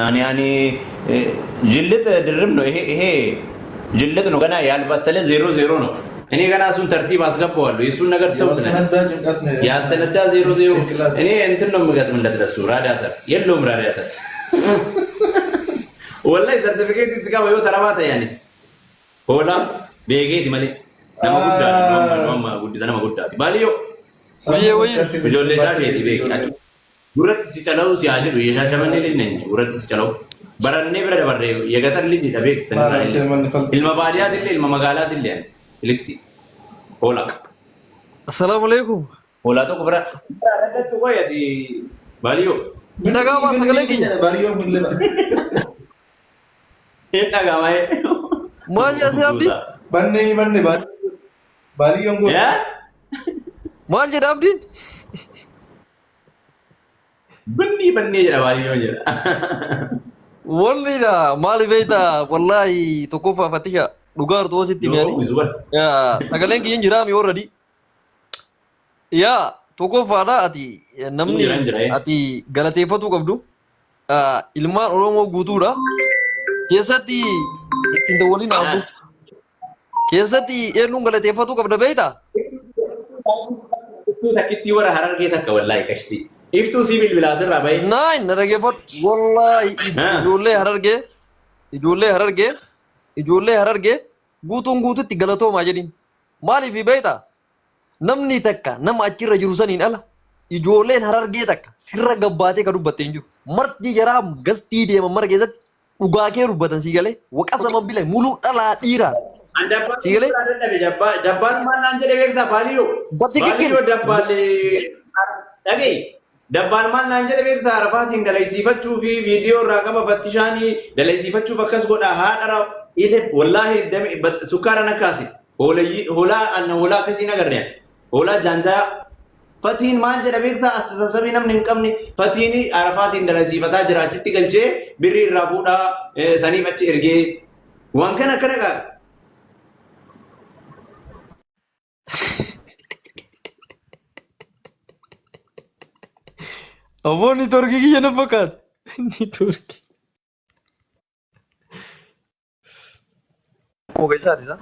Ani ani ጅልጥ ድርብ ነው ይሄ ይሄ ጅልጥ ነው። ገና ያልበሰለ ዜሮ ዜሮ ነው። እኔ ገና እሱን ተርቲብ አስገባዋለሁ። የእሱን ነገር ተውት። ያልተነዳ ጭንቀት ነው። ያልተነዳ ዜሮ ዜሮ። ጭንቅላት። እኔ እንትን ነው የምገጥምለት ለሱ ራዲያተር የለውም ራዲያተር ወላሂ ሰርቲፊኬት itti qaba yoo tarabaa ta'e anis hoolaa beekeeti malee nama guddaadha. Nama guddisa nama guddaati. Baaliyyoo Wayye wayye. ijoollee shaasheeti beeki. Achi gurratti si calawu si haa jedhu የሻሸመኔ ልጅ ነኝ። gurratti si calawu barannee bira dabarree የገጠር ልጅ dha beeki sanirraa illee ilma baadiyyaati ilma magaalaati illee ani filiksi hoolaa Assalaamu alaikum. hoolaa tokko bira argattu qoy ati baaliyyoo Dhagaama sagalee kiyya. Baaliyyoo kun lema. hin dhagamaye. Maal jedha si abdiin? Bannee banne baaliyoon goota. Yaa Maal jedha abdiin? Bannii bannee jedha baaliyyoo jedha. Walli dha maali beektaa wallaahi tokkoffaa fattisha dhugaa artuu sitti Yoo mi'anii. uwwisu bara. Sagaleen kiyya hin jiraami already. Yaa tokkoffaadha ati namni Hin jira, hin jira, eh. ati galateeffatuu qabdu ilmaan Oromoo guutuudha. Keessatti ittiin dawwaliin abdu. Keessatti eenyuun galateeffatuu qabda beektaa? Iftuu takkittii warra harargee takka wallaahi qashtii. Iftuu sii bilbilaa asirraa bahe. Naan na dhaggeeffadhu. Wallaahi ijoollee harargee ijoollee harargee ijoollee harargee guutuun guututti galatoomaa jedhin. Maaliif beektaa? Namni takka nama achirra jiru saniin ala ijoolleen harargee takka sirra gabbaatee ka dubbatte hin jiru. Marti jaraa gastii deeman mara keessatti dhugaa kee dubbatan sii galee waqasa bila muluu dhalaa dhiiraa. An dabbaan Sii galee? dadhabe dabbaan maal naan jedhe beektaa baaliyyoo. Batikikkil. Baaliyyoo dabbaal dhaga'i. Dabbaal maal naan jedhe beektaa arafaatiin dalaysiifachuu fi viidiyoo irraa qaba fattishaanii dalaysiifachuuf akkas godha haadha ile wallaahi sukkaara nakkaase. Hoolayyii hoolaa anna hoolaa akkasii nagarre hoolaa jaanjaa Fatiin maal jedha beektaa assasabii namni hin qabne fatiin arafaatiin dalaysiifataa jira achitti galchee birrii irraa fuudhaa saniif achi ergee waan kana akkana qaba. Ammoo niitoorkii kiyya na fakkaata. Niitoorkii. Ogeessaati isaa.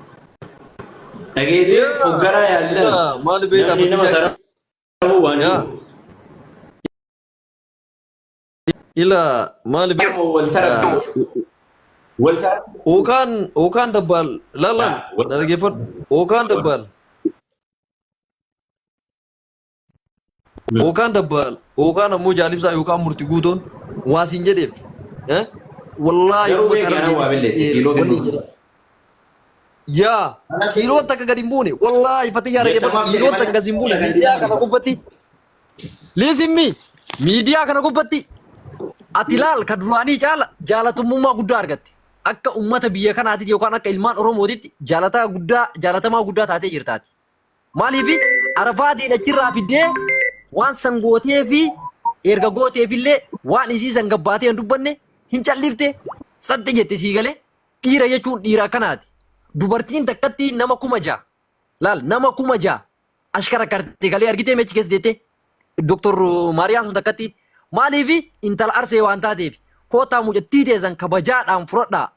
Dhageessee foggaraa yaallan Maali beektaa namni nama fattishaa? sararuu waan Yaa. jiru. Ila maali beektaa? Wal tarabbu. Wal tarabbu. Okaan okaan dabbaal laal laal na dhaggeeffadhu. Okaan dabbaal okaan dabbaal okaan ammoo jaalibsaa yookaan murti guutoon waa siin jedheef. Eh? Wallaahi Garuu uummata beeki anaa waa harargeetitti balleesse kiiloo wanni kennuuf. jedha. Yaa kiiloon takka gadi hin buune wallaahi fatiyyaa dhaggeeffadhu Jechamaaf jedhe kiiloon malee takka gadi hin buune miidiyaa kana gubbatti. Liisimmi miidiyaa kana gubbatti ati laal ka duraanii caala jaalatamummaa guddaa argatte. Akka uummata biyya kanaatitti yookaan akka ilmaan Oromootitti jaalataa guddaa jaalatamaa guddaa taatee jirtaati. Maaliif Arafaatiin achirraa fiddee waan san gootee fi erga gooteefillee waan isii san gabbaatee hin dubbanne hin callifte saxxi jette sii galee dhiira jechuun dhiira akkanaati. Dubartiin takkatti nama 6000 laal nama 6000 ashkara karte galee argitee mechi keessa deettee Doktor Maariyaam sun takkatti maaliif intala arsee waan taateef kootaa mucattii teessan kabajaadhaan fudhadhaa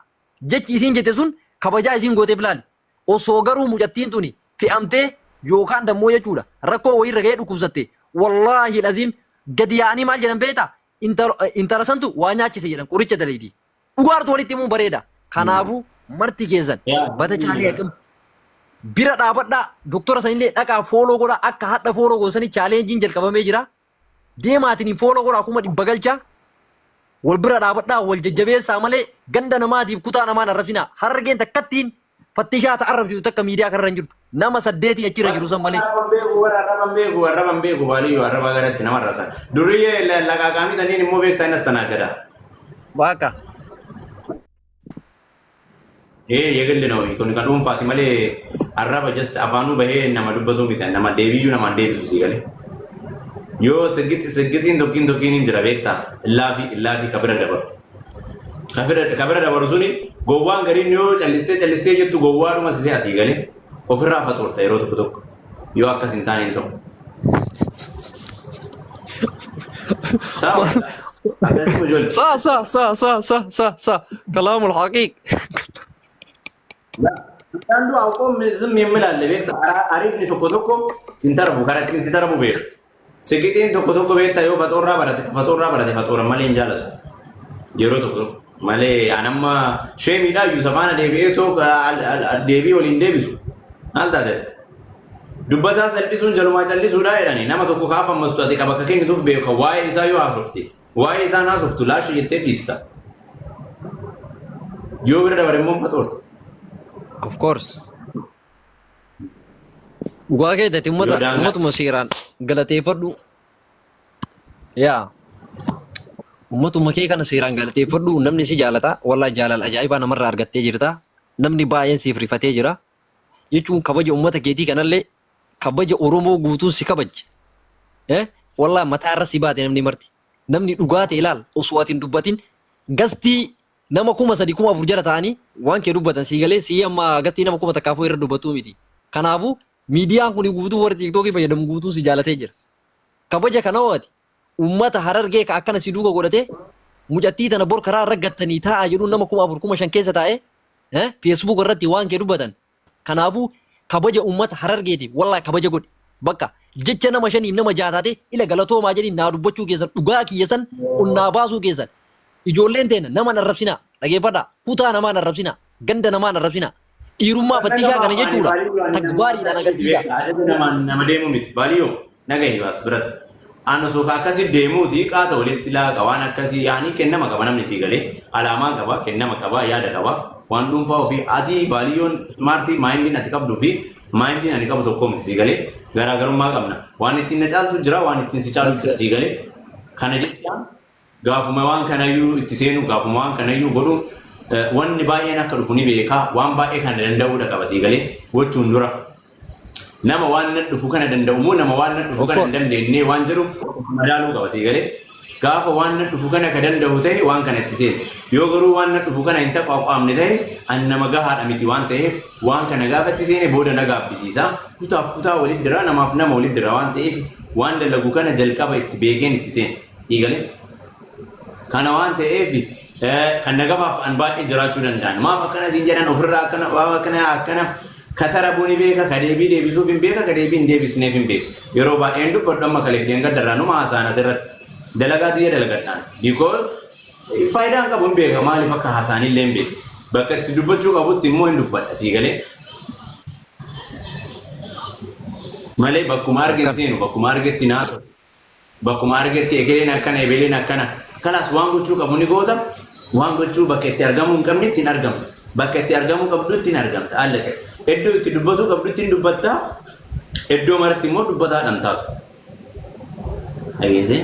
jechi isiin jette sun kabajaa isiin gooteef laali. Osoo garuu mucattiin tuni fe'amtee yookaan dammoo jechuudha rakkoo wayiirra ga'ee dhukkubsatte wallaahi laziim gadi yaa'anii maal jedhan beektaa intala santu waa nyaachise jedhan qoricha daleedi. Dhugaartu walitti himuun bareeda. Kanaafuu marti keessan bata caalee haqim bira dhaabadhaa doktora sanillee dhaqaa fooloo godhaa akka hadha fooloo goosanii chaaleenjiin jalqabamee jira. Deemaatiin fooloo godhaa 100,000 galchaa. Wal bira dhaabadhaa wal jajjabeessaa malee ganda namaatiif kutaa namaan arrabsinaa. Harargeen takkattiin fattishaa ta arrabsitu takka miidiyaa kanarra hin jirtu. Nama saddeetii achirra jiru san malee. Arraban beeku warra arraban beeku arraban beeku baaliyyoo arraba garatti nama arrabsan. Duriyyee laqaaqaamii taniin immoo beektaa innas tanaagada. Waaqa. Ee የግል ነው kun kan dhuunfaati malee arraba just afaanuu bahee nama dubbatu miti nama deebiyyuu namaan deebisu sii galee. Yoo siggixiin tokkiin tokkiin hin jira beektaa illaafi illaafi ka bira dabaru. Ka bira dabaru suni gowwaan gariin yoo callistee callistee jettu gowwaadhuma sisee asii galee ofirraa faxoorta yeroo tokko tokko yoo akkas hin taane hin ta'u. Sawa. Akkasuma ijoollee. Sa sa sa sa sa sa sa kalaamul haqiiq. አንዱ አውቆ ዝም የሚል አለ። ቤት ariifni tokko tokko hin tarbu karaa ittiin si tarbu beeku. Siqixiin tokko tokko beektaa yoo faxoorraa barate faxoorraa barate faxoora malee hin jaalatu. Yeroo tokko tokko malee anamma sheemiidhaa iyyuu safaana deebi'ee too deebii waliin deebisu. Maal taate? Dubbataa salphisuun jalumaa callisuudhaa jedhani nama tokko kaaf ammastu ati qaba akka kennituuf beeka waa'ee isaa yoo haasofte waa'ee isaan haasoftu laashi jettee dhiista. Yoo bira dabare immoo faxoorta. Of course. Dhugaa keetti Yoo ummata daangaa ummatuma seeraan galateeffadhu. Yaa ummatuma kee kana seeraan galateeffadhu, namni si jaalata. Wallaahi jaalala ajaa'ibaa namarraa argattee jirta. Namni baay'een siif rifatee jira. Jechuun kabaja ummata keetii kanallee kabaja Oromoo guutuun si kabajje. Eh? Wallaahi mataa irra si baate namni marti. Namni dhugaa ta'e ilaal osoo ati hin dubbatin gastii nama 3000 4000 jala ta'anii waan kee dubbatan sii galee sii amma gastii nama 1000 irra dubbatuu miti. Kanaafuu miidiyaan kun guutuu warri TikTokii fayyadamu guutuu si jaalatee jira. Kabaja kana ho'ati ummata Harargee ka akkana si duuka godhatee mucattii tana bor karaa irra gattanii taa'aa jedhuun nama 4000 5000 keessa taa'ee Facebook irratti waan kee dubbatan. Kanaafuu kabaja ummata Harargeetiif wallaahi kabaja godhi. Bakka jecha nama shaniif nama jaataate ila galatoomaa jedhiin naa dubbachuu keessan dhugaa kiyya san onnaa baasuu keessan. Ijoolleen teena nama hin arrabsinaa, dhageeffadhaa, kutaa namaa hin arrabsinaa, ganda namaa hin arrabsinaa. Dhiirummaa fattishaa kana jechuudha tagbaariidhaan agarsiisa. Ajaja namaan nama deemu miti. Baaliyyoo nagahi baas biratti. Ana osoo akkasii deemuuti qaata walitti laaqa waan akkasii yaanii kennama qaba namni sii galee alaamaa qaba, kennama qaba, yaada qaba, waan dhuunfaa ofii ati baaliyyoon smart mindiin ati qabduu fi mindiin ani qabu tokko miti sii galee garaagarummaa qabna. Waan ittiin na caaltu jira, waan ittiin si caaltu jira sii galee. Kana jechaan gaafuma waan kanayyuu itti seenu, gaafuma waan kanayyuu godhu, wanni baay'een akka dhufu ni beekaa, waan baay'ee kana danda'uudha qaba sii galee gochuun dura. Nama waan na dhufu kana danda'u moo nama waan na dhufu Of kana hin course. dandeenye waan jedhu madaaluu qaba sii galee. Gaafa waan na dhufu kana ka danda'u ta'e waan kana itti seenu. Yoo garuu waan na dhufu kana hin taqaaqaamne ta'e an nama gahaadha miti waan ta'eef waan kana gaafa itti seene booda na gaabbisiisa. Kutaaf kutaa walit dira, namaaf nama walit dira waan ta'eef waan dalagu kana jalqaba itti beekeen itti seene. Sii galee. Kana waan ta'eef kan na gafaaf an baay'ee jiraachuu danda'an. Maaf akkana siin jedhan ofirraa akkana waan akkana akkana ka tarabuu ni beeka, ka deebii deebisuuf hin beeka, ka deebii hin deebisneef hin beeka. Yeroo baay'een dubbadhu amma kaleef deengaddarraa numa haasa'an asirratti. Dalagaa tiyya dalagadhaan. Because faayidaan qabu hin beeka, maaliif akka haasa'an illee hin beeka. Bakka itti dubbachuu qabutti immoo hin dubbadha sii galee. Malee bakkuma arge Akkam. seenu, bakkuma argetti naasa'u. Bakkuma argetti ekeleen akkana, ebeleen akkana. Kalaas waan gochuu qabu ni goota. Waan gochuu bakka itti argamuu hin qabnetti hin argamtu. Bakka itti argamuu qabdutti hin argamta. Haala ta'e. Iddoo itti dubbatuu qabdutti hin dubbatta. Iddoo maratti immoo dubbataadhaan taatu. Dhageessee?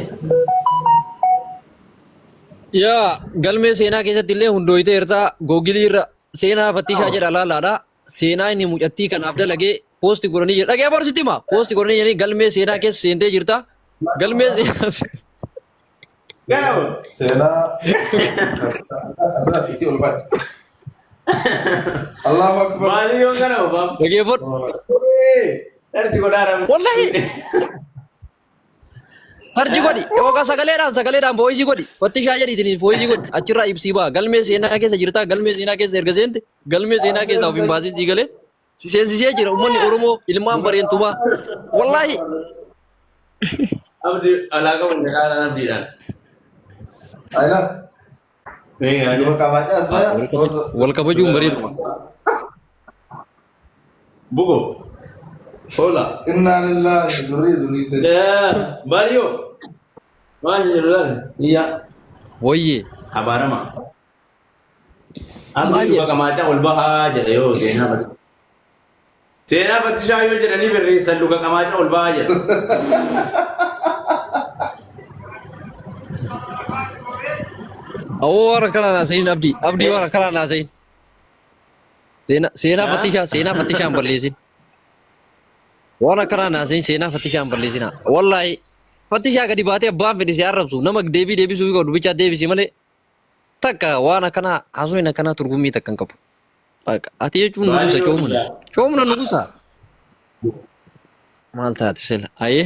Yaa galmee seenaa keessatti illee hundooyitee jirta. Googilii irra seenaa fattishaa jedha laalaadha. Seenaa inni mucattii kanaaf dalagee post godhanii jira. Dhagee barsitti hima. Post godhanii jiranii galmee seenaa keessa seentee jirta. Galmee seenaa. Gara Seenaa si ol bahe. Allahu akbar. Maalii yoo kana obaam? Dhageeffadhu. Search godhaa rabbi. Wallahi. Search godhi yookaan sagaleedhaan voice godhi. Fattishaa jedhiitiin voice godhi. Achirraa ibsii ba'a. Galmee seenaa keessa jirta. Galmee seenaa keessa erga seente galmee seenaa keessaa of hin baasin sii galee. Si seensisee jira uummanni Oromoo ilmaan bareentumaa. Wallahi. Abdi alaa qabu dhaqaan abdiidhaan. Ayla. Dura qabaachaa as baya. Wal kabajuun bareeduma. Bugo. Hola. Inna lillahi durii durii. Baay'oo. Waan jiru laal. Iyya. Wayyee. Abaarama. Abdii dhuga qamaachaa ol bahaa jedha yoo seenaa fattishaa. Seenaa fattishaa yoo jedhanii barreessan dhuga qamaachaa ol bahaa jedha. Awoo warra kanaan haasayin Abdii. Abdii warra kanaan haasayin. Seenaa fattishaa hin balleessin. Waan akkanaan haasayin, seenaa fattishaa hin balleessinaa. Wallaahi fattishaa gadi baatee abbaan fedhe si arrabsu nama deebii deebisuu fi qabdu bichaa deebisi malee takka waan akkanaa haasawin akkanaa turgummii takka hin qabu. Bakka ati jechuun nugusa coomuna. Coomuna nugusa. Maal taate sila? Ayee.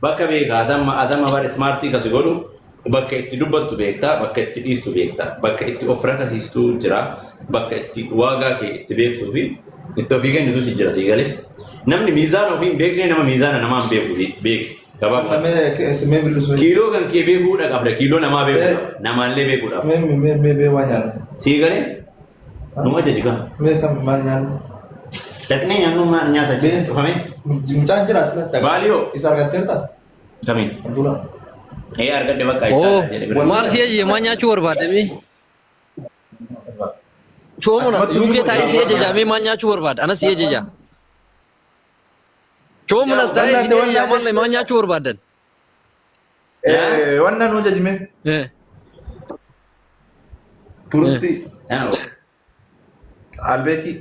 Bakka beeka atamma atamma bar smartii kasi godhu bakka itti dubbattu beekta, bakka itti dhiistu beekta, bakka itti of rakasiistu jira, bakka itti waagaa kee itti beektuu fi itti ofii kennitu si jira, sii galee. Namni miizaana ofii hin beekne nama miizaana namaa hin beeku beeki gabaabumatti. Mee mee bilbisu. Kiiloo kan kee beekuudha qabda, kiiloo namaa beekuudhaaf, namaallee beekuudhaaf. Mee mee mee mee waan nyaannu. Sii galee numa ajaji kan. Mee kam maal nyaannu? Dhaqnee nyaannu maal nyaata Bee- cufamee? Mucaan jira asirratti. Baaliyoo. Isa argatteerta? Kamiin? Abdullah. Ee, argadhe bakka Oo, ibsaa jedhe bira. maal si ajaje? Maal nyaachuu barbaadde? Shoomuna UK taa'ee si ajaja, mee maal nyaachuu barbaadda? Anas si ajaja. Shoomunas taa'ee si ajaja, maal nyaachuu barbaaddan? Wanna nu jajime. Turistii. Albeekii.